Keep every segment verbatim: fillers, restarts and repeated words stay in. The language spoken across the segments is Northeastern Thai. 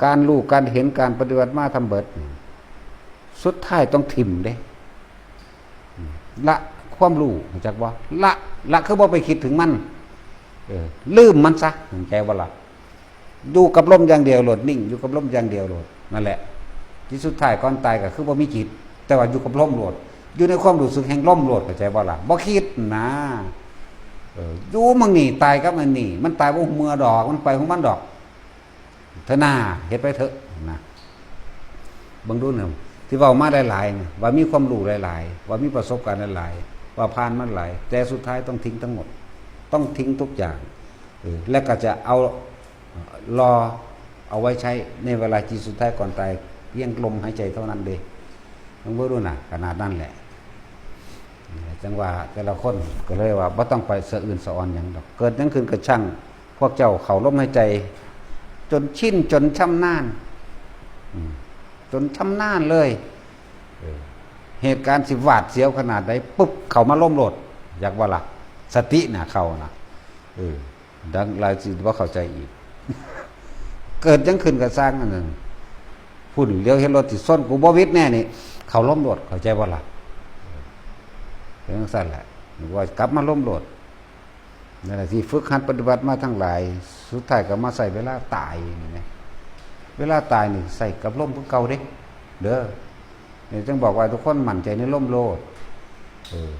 การรู้การเห็นการปฏิบัติมาทำเบิดนี่สุดท้ายต้องถิ่มเด้ ละความรู้ รู้จักบ่ ละ ละคือบ่ไปคิดถึงมัน เออ ลืมมันซะ เข้าใจบ่ล่ะ อยู่กับลมอย่างเดียวโลด นิ่งอยู่กับลมอย่างเดียวโลด นั่นแหละ ที่สุดท้ายก่อนตายก็คือบ่มีจิต แต่ว่าอยู่กับลมโลด อยู่ในความรู้สึกแห่งลมโลด เข้าใจบ่ล่ะ บ่คิดนะ เออ อยู่หม่องนี่ ตายกับอันนี้ มันตายบ่ฮู้เมื่อดอก มันไปของมันดอก เถอะนาเฮ็ดไปเถอะนะ เบิ่งดูนะ ที่เว้ามาหลายๆนะ ว่ามีความรู้หลายๆ ว่ามีประสบการณ์หลายๆ ว่าผ่านมาหลาย แต่สุดท้ายต้องทิ้งทั้งหมด ต้องทิ้งทุกอย่าง เออ และก็จะเอา รอเอาไว้ใช้ในเวลาที่สุดท้ายก่อนตาย เพียงลมหายใจเท่านั้นเด้ เบิ่งดูนะ ขนาดนั้นแหละ จั่งว่าแต่ละคนก็เลยว่าบ่ต้องไปสะอื้นสะออนหยังดอก เกิดหยังขึ้นก็ช่าง พวกเจ้าเข้าลมหายใจ จนชินจนชำนาญ อืม จนชำนาญเลย เออ เหตุการณ์สิหวาดเสียวขนาดใดปุ๊บ เข้ามาลมโลด อยากว่าล่ะ สติน่ะเข้านะ เออ ดังหลายสิบ่เข้าใจอีก เกิดหยังขึ้นก็ซ่างอันนั้น พุ่นเลี้ยวเห็นรถสิชน กูบ่หวิดแน่นี่ เข้าลมโลด เข้าใจบ่ล่ะ เป็นจั่งซั่นแหละ นึกว่ากลับมาลมโลด นั่นแหละที่ฝึกหัดปฏิบัติมาทั้งหลาย สุดท้ายก็มาใช้เวลาตายนี่นะ เวลาตายนี่ใช้กับลมคือเก่าเด้ เด้อ นี่จึงบอกว่าทุกคนมั่นใจในลมโลด เออ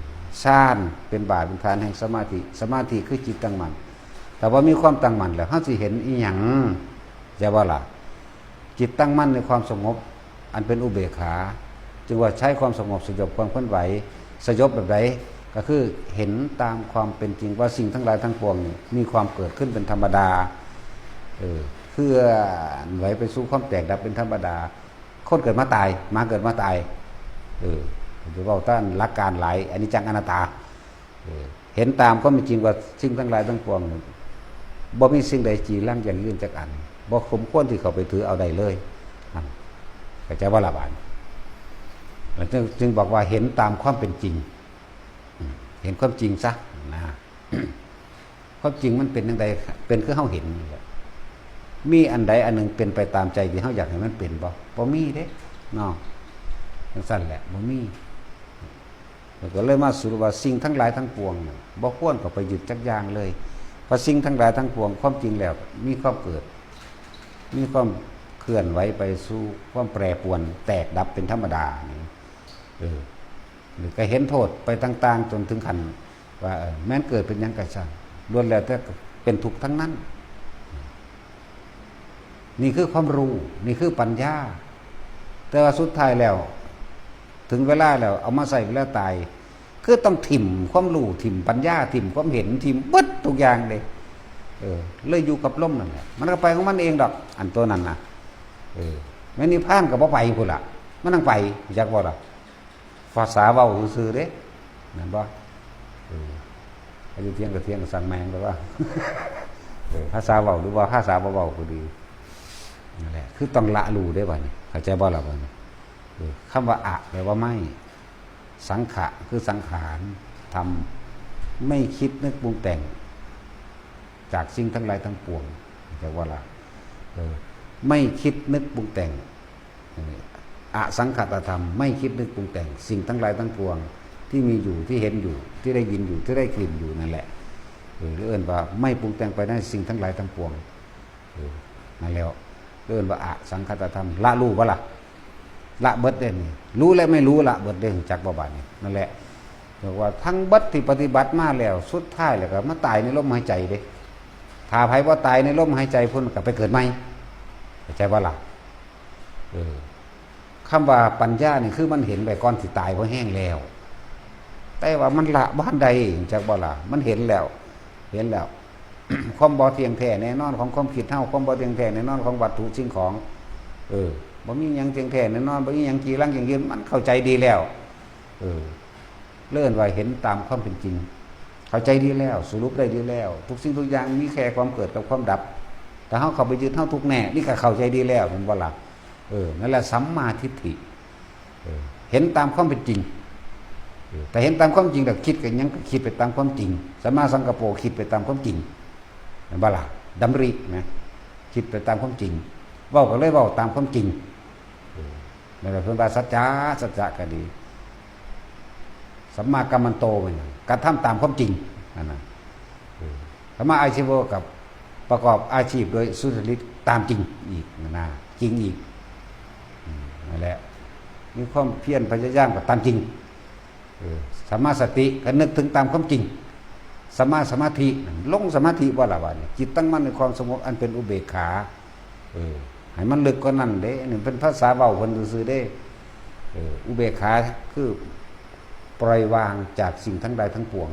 ฌานเป็นบาทเป็นฐานแห่งสมาธิ สมาธิคือจิตตั้งมั่น แต่ว่ามีความตั้งมั่นแล้ว เฮาสิเห็นอีหยัง ใช่บ่ล่ะ จิตตั้งมั่นในความสงบ อันเป็นอุเบกขา จึงว่าใช้ความสงบสยบความเคลื่อนไหว สยบแบบใด ก็คือเห็นตามความเป็นจริงว่าสิ่งทั้งหลายทั้งปวงนี่มีความเกิดขึ้นเป็นธรรมดา เออ เคลื่อนไหวไปสู่ความแตกดับเป็นธรรมดา คนเกิดมาตาย หมาเกิดมาตาย เออ จะเว้าต้านหลักการหลาย อนิจจังอนัตตา เออ เห็นตามความเป็นจริงว่าสิ่งทั้งหลายทั้งปวงนี่ บ่มีสิ่งใดจีรังยั่งยืนจักอัน บ่สมควรที่เข้าไปถือเอาได้เลย นั่น เข้าใจบ่ล่ะบาดนี้ แล้วจึง จึงบอกว่าเห็นตามความเป็นจริง อืม เห็นความจริงซะ นะ ความจริงมันเป็นจั่งใด เป็นคือเฮาเห็นนี่แหละ มีอันใดอันหนึ่งเป็นไปตามใจที่เฮาอยากให้มันเป็นบ่ บ่มีเด้ เนาะ จั่งซั่นแหละ บ่มี แล้วก็เลยมาสรุปว่าสิ่งทั้งหลายทั้งปวงน่ะ บ่ควรเข้าไปยึดจักอย่างเลย เพราะสิ่งทั้งหลายทั้งปวง ความจริงแล้วมีความเกิด มีความเคลื่อนไหวไปสู่ความแปรปรวน แตกดับเป็นธรรมดานี่ เออ หรือก็เห็นโทษไปต่างๆ จนถึงขั้นว่า เออ แม้นเกิดเป็นหยังก็ช่าง ล้วนแล้วแต่เป็นทุกข์ทั้งนั้น นี่คือความรู้ นี่คือปัญญา แต่ว่าสุดท้ายแล้ว ถึงเวลาแล้ว เอามาใช้เวลาตาย คือต้องถิ่มความรู้ ถิ่มปัญญา ถิ่มความเห็น ถิ่มเบิดทุกอย่างเลย เออ เลยอยู่กับลมนั่นแหละ มันก็ไปของมันเองดอก อันตัวนั้นนะ เออ แม้นิพพานก็บ่ไปพุ้นล่ะ มันต้องไป จักบ่ล่ะ ภาษาเว้าซื่อๆเด้ แม่นบ่ เออ อายุเที่ยงก็เที่ยงก็สั่งแมงไปว่า เออ ภาษาเว้าหรือว่าภาษาบ่เว้าก็ดี นั่นแหละ คือต้องละรู้เด้บัดนี้ เข้าใจบ่ล่ะบัดนี้ เออ คำว่าอะ แปลว่าไม่ สังขะ คือสังขาร ธรรม ไม่คิดนึกปรุงแต่ง จากสิ่งทั้งหลายทั้งปวง เข้าใจบ่ล่ะ เออ ไม่คิดนึกปรุงแต่ง อสังขตธรรม ไม่คิดนึกปรุงแต่ง สิ่งทั้งหลายทั้งปวง ที่มีอยู่ ที่เห็นอยู่ ที่ได้ยินอยู่ ที่ได้กลิ่นอยู่นั่นแหละ เออ เรียกว่าไม่ปรุงแต่งไปในสิ่งทั้งหลายทั้งปวง เออ นั่นแล้ว เรียกว่าอสังขตธรรม ละรู้บ่ล่ะ ละเบิดเด้นี่ รู้และไม่รู้ละเบิดเด้ จักบ่บาดนี้ นั่นแหละ เรียกว่าทั้งเบิดที่ปฏิบัติมาแล้ว สุดท้ายแล้วก็มาตายในลมหายใจเด้ ถ้าไผบ่ตายในลมหายใจพุ้นก็ไปเกิดใหม่ เข้าใจบ่ล่ะ เออ คำว่าปัญญานี่คือมันเห็นไปก่อนสิตายพอแห้งแล้ว แต่ว่ามันละบ่ทันได้ จักบ่ล่ะ มันเห็นแล้ว เห็นแล้ว ความบ่เที่ยงแท้แน่นอนของความคิดเฮา ความบ่เที่ยงแท้แน่นอนของวัตถุสิ่งของ เออ บ่มีหยังเที่ยงแท้แน่นอน บ่มีหยังจีรังยั่งยืน มันเข้าใจดีแล้ว เออ เรียกว่าเห็นตามความเป็นจริง เข้าใจดีแล้ว สรุปได้ดีแล้ว ทุกสิ่งทุกอย่างมีแค่ความเกิดกับความดับ ถ้าเฮาเข้าไปยึด เฮาทุกข์แน่ นี่ก็เข้าใจดีแล้ว แม่นบ่ล่ะ เออ นั่นแหละสัมมาทิฏฐิ เออ เห็นตามความเป็นจริง เออ ถ้าเห็นตามความจริงแล้วคิดก็หยังก็คิดไปตามความจริง สัมมาสังกัปโป คิดไปตามความจริง แม่นบ่ล่ะ ดำรินะ คิดไปตามความจริง เว้าก็เลยเว้าตามความจริง เออ นั่นแหละเพิ่นว่าสัจจะ สัจจะก็ดี สัมมากัมมันโตเป็นหยัง กระทำตามความจริง นั่นน่ะ เออ สัมมาอาชีโว กับประกอบอาชีพโดยสุจริตตามจริงอีก นั่นน่ะ จริงอีก อืม นั่นแหละ มีความเพียรพยายามกับตามจริง เออ สัมมาสติก็นึกถึงตามความจริง สัมมาสมาธินั่น ลงสมาธิบ่ล่ะ ว่านี่ จิตตั้งมั่นในความสงบอันเป็นอุเบกขา เออ ให้มันลึกกว่านั้นเด้ นี่เป็นภาษาเว้าเพิ่นซื่อๆเด้ เออ อุเบกขาคือปล่อยวางจากสิ่งทั้งหลายทั้งปวง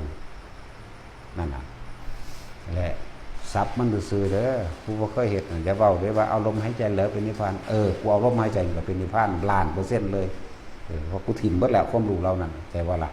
นั่นน่ะ แหละ ศัพท์มันซื่อๆเด้อ ผู้บ่เคยเฮ็ดน่ะอย่าเว้าเด้ว่าเอาลมหายใจแล้วเป็นนิพพาน เออ กูเอาลมหายใจนี่ก็เป็นนิพพานล้านเปอร์เซ็นต์เลย เออ เพราะกูถิ่มเบิดแล้วความรู้เหล่านั้น เข้าใจบ่ล่ะ